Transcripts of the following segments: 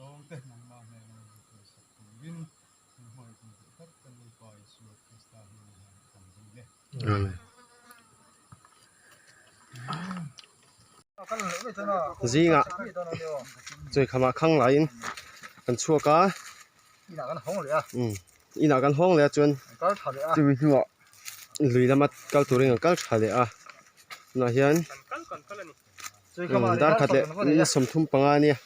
zawngte nangmah hnena min hruaisak turin min hmangaih tum duh tak kan Lalpa Isua Krista hnenah hian kan dil e. Amen. Zingah chawikhamah khang laiin kan chhuak a inah kan hawng leh a chuan chumi hnuah lui lama kal turin kan kal tha leh a tunah hian dar khat leh ni 35 a nia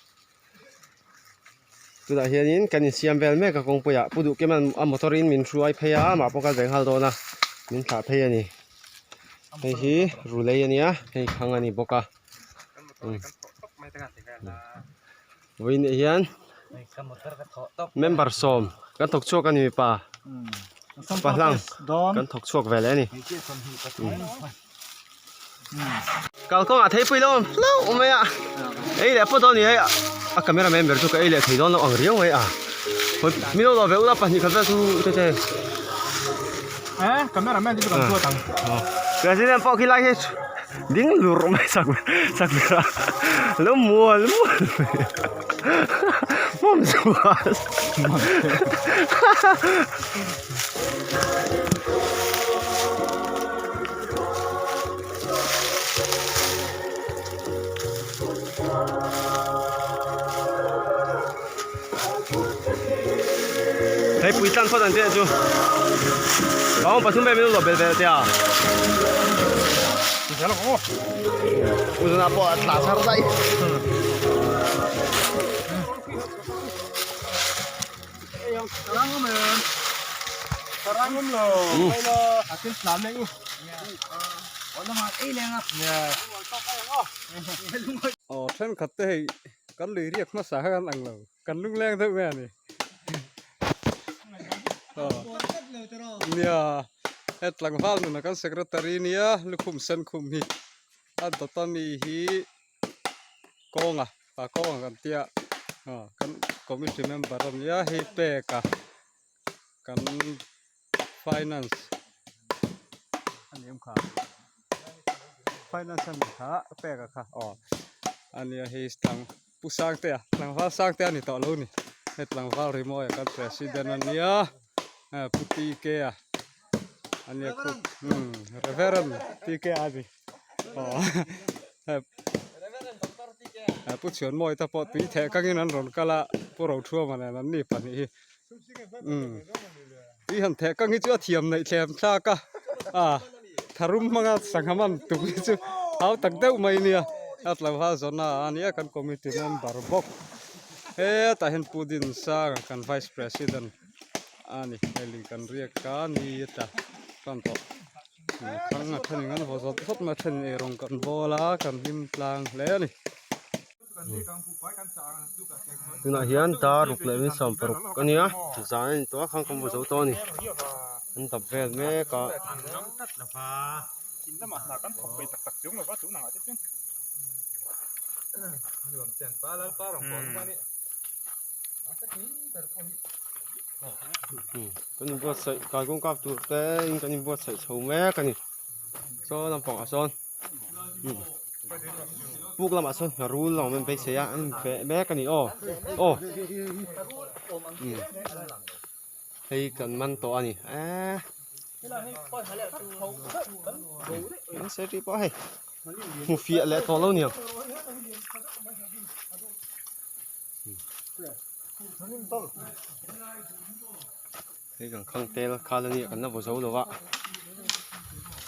tunah hianin kan insiam vel mek a kawngpuiah pu duh kim a motor in min hruai phei a amah pawh kal ve nghal dawn a min thlah phei a ni hei hi rulei a nia hei khang a ni bawk a vawiin ah hian member sawm kan thawk chhuak a ni mipa pa hlang kan thawk chhuak ve leh a ni kalkawngah theipui lo awm hlauh mai a ei leh pawh dawn a ni hei a camera man ber chu ka ei leh thei dawn lo ang riau mai a min lo lo ve ula pahnih khat vel chu te te president pawh khi lai hi ding lur mai sak sak ber a lo mual mual mai hmawm chuan Hei pui tlang phawt ang che chu Bawng pathum vel min lo bel vel tia Uzuna pawh a tla char daih Aw thenkhat te hei kan lui riak hmasa kha kan ang lo kan lungleng deuh nge a ni aw nia he tlangval nuna kan secretary nia lukhum sen khum hi a dawt ami hi kawnga pa kawnga kan tia aw kan committee member a nia hei peka kan finance a ni awm kha finance a ni kha peka kha aw a nia hei tlang pu sangtea tlangval sangtea a ni tawh lo ni hei tlangval rimawi kan president a nia pu TK a a nia khu umm reverend TK a ni aw pu chhuanmawi te pawh tui theh kangin an rawn kal a pu Rothuama nen an ni pahnih hi umm tui han theh kang hi chu a thiam neih thlem thlak a a tharum hmanga sangha man tum hi chu hau tak deuh mai nia a tlauha zawna a nia kan committee member bawk hetah hian pu Dinsanga kan vice president a ni hei lui kan riak a ni a tla tan tawh. Thang a thenin an vaw zawt zawt mai a thenin eirawng kan bawl a kan hlim tlang hle a ni. Tunah hian dar ruk leh min 60 a nia zan a ni tawh a khang kan vaw zo tawh a ni an dap vel mek a. Kan inbuatsaih kai kawng kap tur te in kan inbuatsaih chho mek a ni saw lampang ah sawn puk lamah sawn rul a awm em beisei a an inpeh mek a ni aw aw hei kan man tawh a ni eee pawh hei hmu fiah leh tawh lo niang. Hei kan khang tel khal a nia kan la vaw zo lo a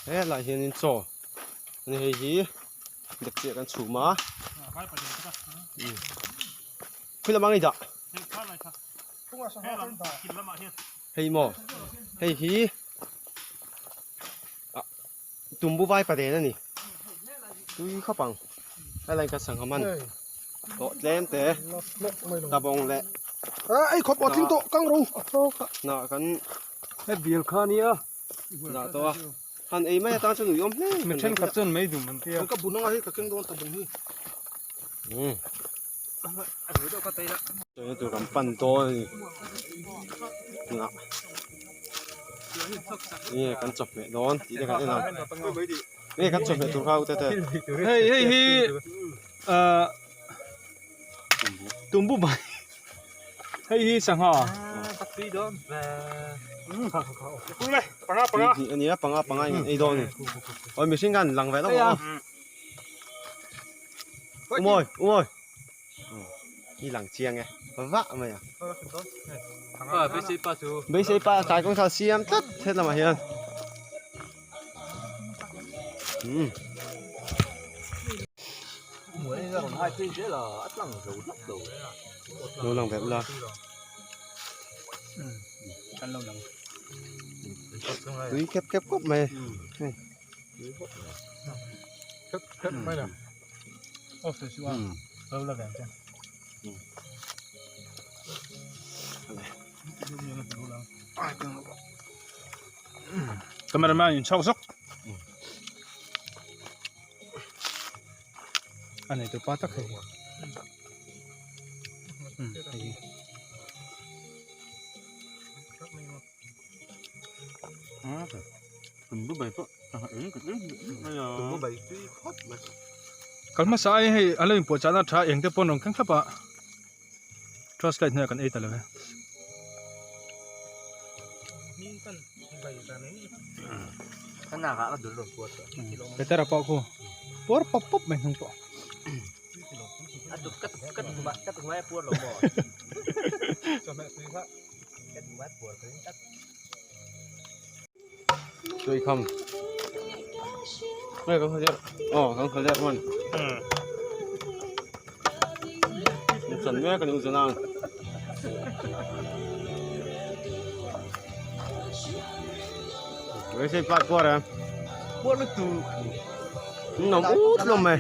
helaiah hianin chaw a ni hei hi dek chiah kan chhum a khawi lamah nge i dah hei maw hei hi ah tumbu vai paden a ni tui khawp ang helai ka sangha man tawh tlem te tabawng leh ei khawp aw tling tawh kang ro hnah kan he bil kha nia hnah tawh a han ei mai atan chuan ui awm hle mi thenkhat chuan mei dum an tia ka bun anga hei ka keng dawn tabawng hi Tuna tur kan pan dawn a ni hnah nge kan chawhmeh dawn tih te kan en ang nge kan chawhmeh tur kha u tete hei hei hi ah tumbu bai. Hei hi sangha. Panga panga. Ania panga panga in ei dawn ni. Oi mihring khan lang ve lo maw. Umawi umawi. Hi lang chiang e. Va mai a. Pa beisei pa chu. Beisei pa kai kawng thal siam tlat het lamah hian. Um. Lo lang ve ula. Tui khep khep khawp mai. Cameraman in chhawk zawk. A nei tu pa tak hei. Hei. Kal hmasa ai hei a lo inpuah chahna tha eng te pawh an rawn keng thlap a torch light hnuaiah kan ei ta lo e. Petera pawh khu puar pawp pawp mai hnung pawh. Tui kham. Đây có thời Ồ, có thời gian luôn. Chuẩn mẹ cái những nào. Với xe bát qua rồi. Nó út luôn mày.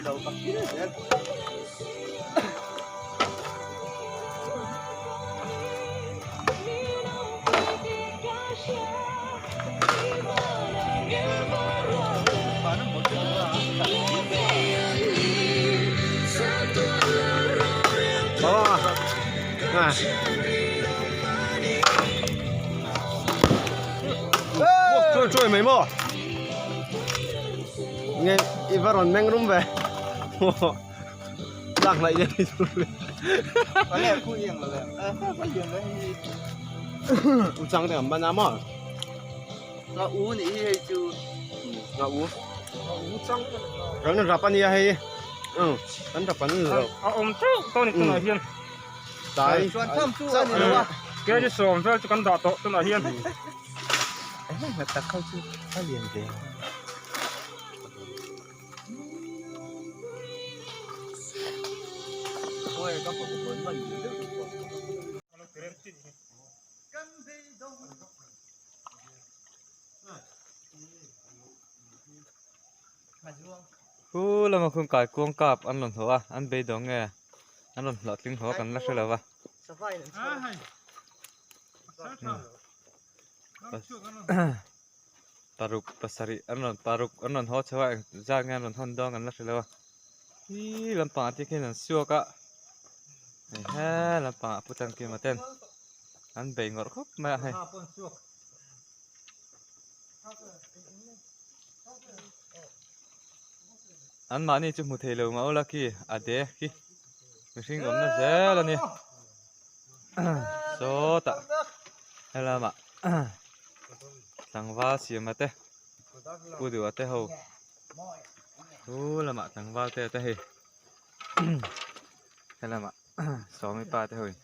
À. Chui chui mấy mò. Nghe Ivaron meng rum về. Lạc lại đi. U chang te an ban a maw? Nga u nih hi hei chu. Nga u. Kan rap a nia hei. Kan rap an ni lo. A awm teuh tawh a ni tunah hian. Tlai. Chuan tham chu a ni lo a. Kg sawm vel chu kan dah tawh tunah hian. Engemaw tak kha chu a lian ve. Pu lama khung kai kuang kap an rawn hlawh a, an beidawng nge an rawn hlawh tling hlawh kan la hre lo va. Paruk pasarih an rawn paruk an rawn haw chho a eng zat nge an rawn hawn dawn kan la hre lo a. Hi lampangah te khian an suak a, hei he lampangah pu Tangkima ten an bei ngawrh khawp mai a hei. An mahni chu hmu thei lo mah ula khi a de khi mihring awmna zel a ni sawtah helamah tlangval siama te pu duha te ho chu lamah tlangval te te hei helamah sawmi pa te ho in.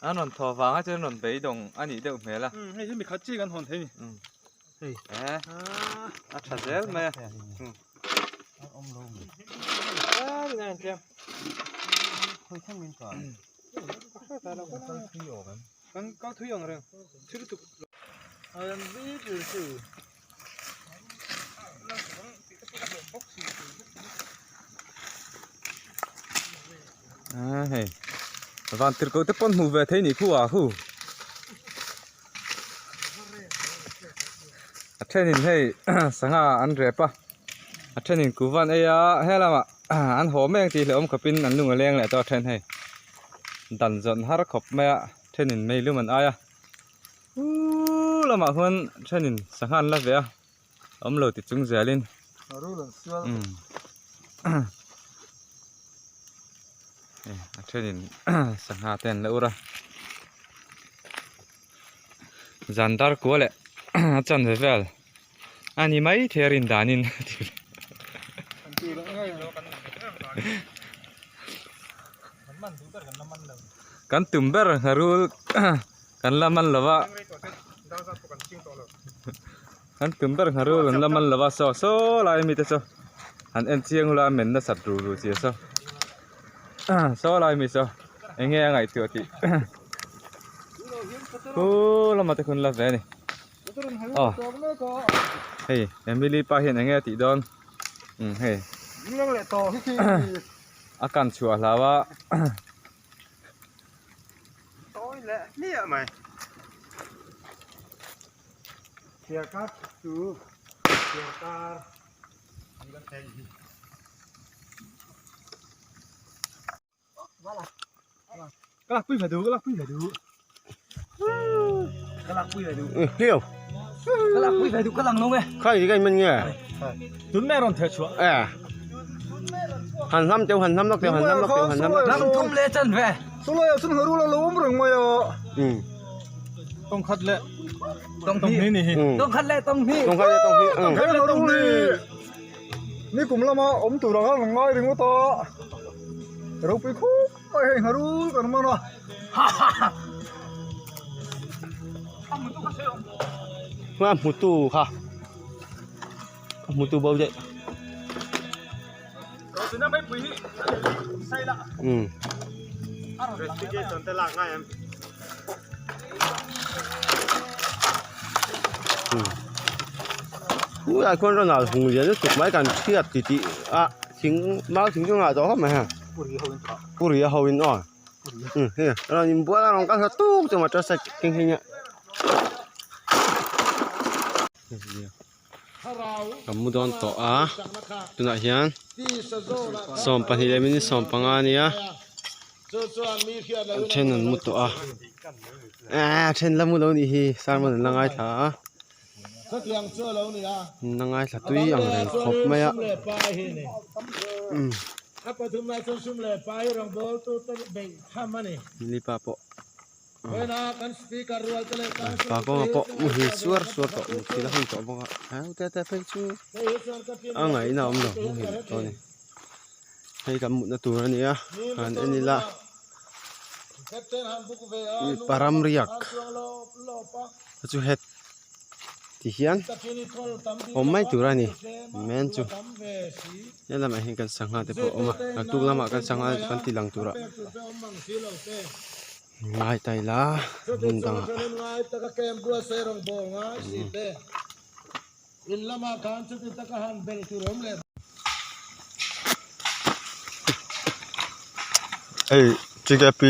An rawn thaw vang a chuan rawn beidawng a nih deuh hmel a. Hei hi mi khat chi kan hawn thei ni. Hei a tha zel mai a. Kan kal thui ang reng. Thil tuk. A hei van tirhkoh te pawn hmuh ve thei ni khu ah khu a thenin hei sangha an rep a a thenin kuhva an ei a helamah an haw mek tih hlauhawm khawpin an lung a leng leh tawh a then hei dan zawn har khawp mai a thenin meilum an ai a Uuu lamah khuan thenin sangha an la ve a awm lo ti chung zelin umm. Hei a thenin sangha te an la ur a zan dar kua leh a chanve vel a ni mai thei a rin danin kan tum ber ngharul kan la man lo va kan tum ber ngharul an la man lo va saw saw lai mite chu an en chiang ula men nasat ru ru chi saw saw lai mi saw eng nge a ngaihtuah tih khu lamah te khun la ve a ni aw hei Emily pa hian eng nge a tih dawn umm hei a kan chhuah hlau a. Tawi leh hmiah mai. Thliarkar chu thliarkar an la thleng hi. Ka lak pui ve duh, ka lak pui ve duh. Ka lak pui ve duh. Hiu. Ka lak pui ve duh ka lang lo nge. Khai cái mình nghe. Tun me rawn theh chhuah. Eh. Han hlam teu han hlam lawk teu han hlam lawk teu han hlam lawk. Lam thum le chan ve. Solai ah chuan ngharul a lo awm reng mai a. Um. Tawng khat leh tawng hnih ni hi. Tawng khat leh tawng hnih. Tawng khat leh tawng hnih. He ngharul hi nikum lama awm tur anga lang ngai ringawt a. Ropui khawp mai hei ngharul kan man a. Hma hmutu kha. Hmutu bo daih. Um. Investigation te lak ngai em. Khulai khuan rawn al hung lian lutuk mai kan hriat ti tih a thing mau thing chu ngah tawh khawp mai ha puri a ho in aw um hei rawn inbual a rawn kal thla tuk chu motorcycle keng hi nia. Kan mu dawn tawh a tunah hian 22 leh minute 15 a nia a then an mu tawh a eee a then la mu lo nih hi sermon an la ngaithla a an la ngaithla tui ang reng khawp mai a umm mipa pawh. Pa kawnga pawh muhil suar suar tawh muthil a hun tawh bawk a heu te te phei chu a ngaihna a awm lo muhil tawh a ni hei kan mutna tur a ni a han en ila mipa ram riak chu het ti hian awm mai tur a ni men chu he lamah hian kan sangha te pawh a awm a naktuk lamah kan sangha te chu kan ti lang tur a. Ngai ta ila hmun dangah Hei TKP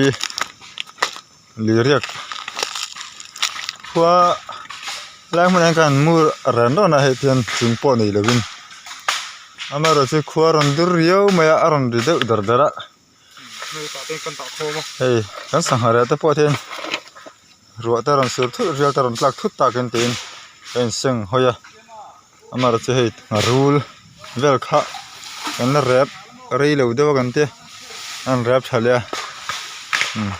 liriak khua lai hmunah hian khan mu ran ran a hei hian chung pawh nei lovin amaherawhchu khua rawn dur riau mai a a rawn ri deuh dar dar a. Hei kan sangha reh te pawh hian ruah te rawn sur thut rial te rawn tlak thut tak in tiin a inseng hawi a amaherawh chu hei rul vel kha kan la rep rei lo deuh a kan tia a rawn rep tha leh a umm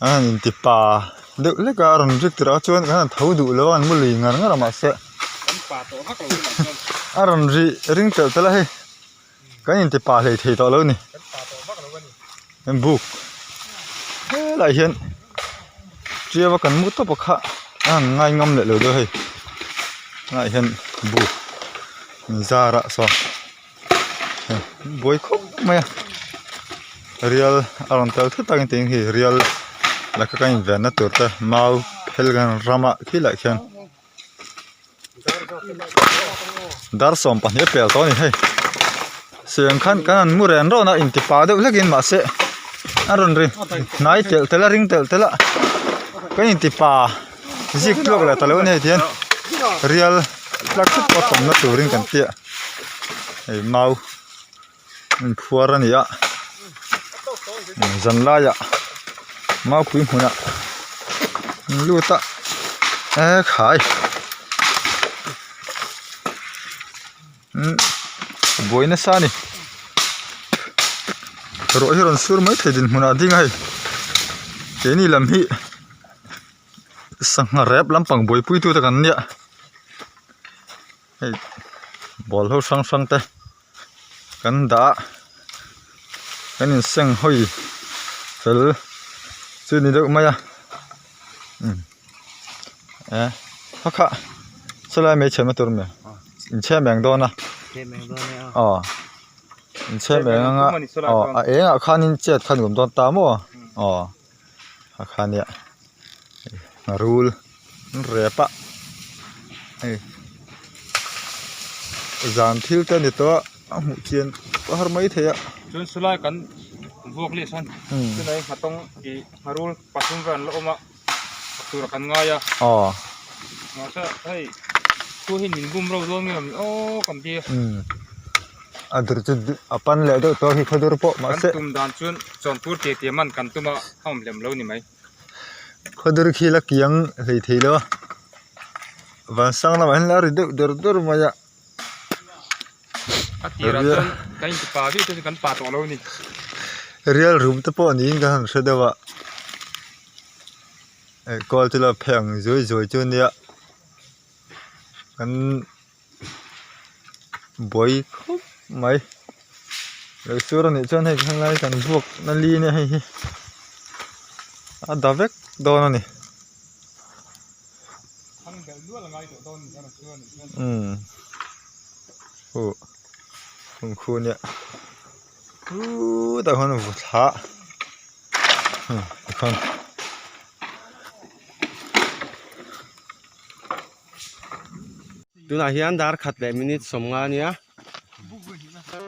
a han inti pa deuh hlek a a rawn rik tirh ah chuan kan han tho duh lo a an mu lui ngar ngar a mahse a rawn ri ring telh telh a hei. Kan inti pah hlei thei tawh lo a ni buk helaiah hian tia kan mu tawp a kha a han ngai ngam leh lo deuh hei tunah hian buk an zar ah sawn hei buai khawp mai a rial a rawn tel thut a tin hei rial laka kan invenna tur te mau phel kan ramah khilaiah khian. Dar 12 a pel tawh a ni hei siang khan kan han mu ren rawn a inti pah deuh hlek in mahse a rawn ri hnai telh telh a ring telh telh a kan inti pa zik tluak leh ta lo a ni hei tihian rial tlak thut pawh tawmna turin kan tia hei mau inphuar a ni a zan laiah maupui hmunah an lut a e khai. Umm buai nasa a ni ruah hi rawn sur mai thei dinhmunah a ding a hei keini lam hi sangha rep lampang buaipui tute kan nia hei ball ho hrang hrang te kan dah a kan inseng hawi fel chu ni deuh mai a umm eh kha kha sawlai mai chhemna tur maw inchhem eng dawn a aw inchhem eng anga aw a engah khanin chet kha nuam dawn ta maw aw a kha nia rul an rep a hei zan thil te a ni tawh a a hmuh chian a har mai thei a. Chuan sawlai kan vuak leh chuan chulai nghatawng ih ngharul pathum vel an la awm a. Tur kan ngai a. Aw. Mahse hei thu hi min bum ro dawn nge awm aw kan ti a. Umm. A dur chu a pan leh deuh tawh hi khaw dur pawh mahse. Kan tum dan chuan chawnpur tih tih man kan tum a a awm lem lo ni mai. Khaw dur khi la kiang hlei thei lo a. Vansang lamah hian la ri deuh dur dur mai a. A tirah chuan kan inti pa viau te chu kan pa tawh lo a ni. Rial rum te pawh niin ka han hre deuh a. Eh kawl chu lo phei ang zui zui chu nia kan buai khawp mai lo sur a nih chuan hei helai kan vuak na li nia hei hi a da vek dawn a ni umm huh hung khu nia chutah khuan vu thla. Tikhan Tunah hian dar khat leh minute sawmnga ania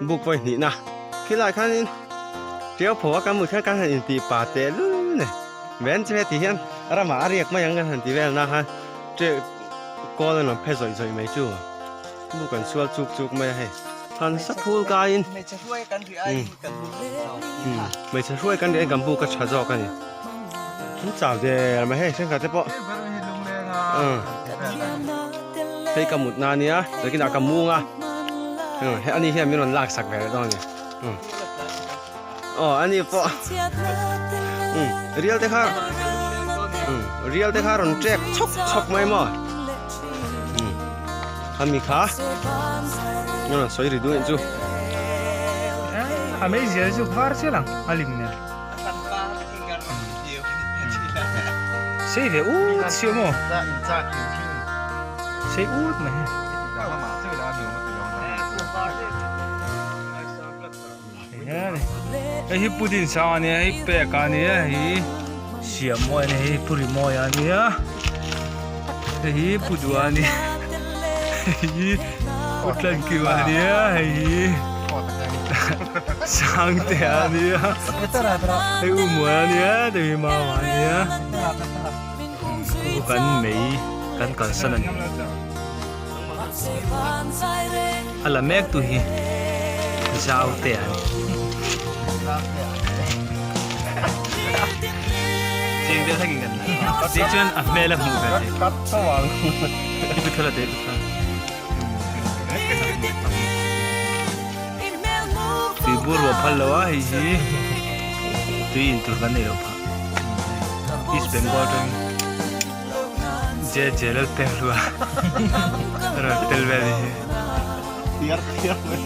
buk vawi hnihna khilai khanin tiau pho a kan hmuh hian kan han intih pa teh lul nei ven chu heti hian ramah a riak mai ang kan han ti vel na khan tiau kawl an rawn phe zawih zawih mai chu buk an sual chuk chuk mai a hei. Han sa phul kaiin hmeichhe hruai kan riah in kan buk a tha zawk a ni an chau der mai hei thenkhat te pawh hei ka mut na ania nakinah ka mung a hei ani hian min rawn lak sak ve leh dawn a ni aw ani pawh rial te kha rial te kha rawn trek chhawk chhawk mai maw. Ami kha a sawi ri duh chu a mei zial chu var chial ang a lim nen sei ve ut siam maw sei ut mai hei hi pudin sang a nia hei pek a nia hei siam mawi a nia hei puri mawi a nia hei hi pudu a nia hei hi putlankiu a nia hei hi sangte a nia hei umawi a nia hei hi mama a nia kan mei kan kalsan a ni. A la mek tu hi zau te a ni. Cheng deuh thlengin kan la. Tih chuan a hmel a hmuh ve thei. I tu thla la teh tu thla. Tui bur ruah phal lo a hei hi tui in tur kan nei lo phah. East Bengal atangin. Je je lal pek lua rawn tel vel ni hi. Thiar thiar mai.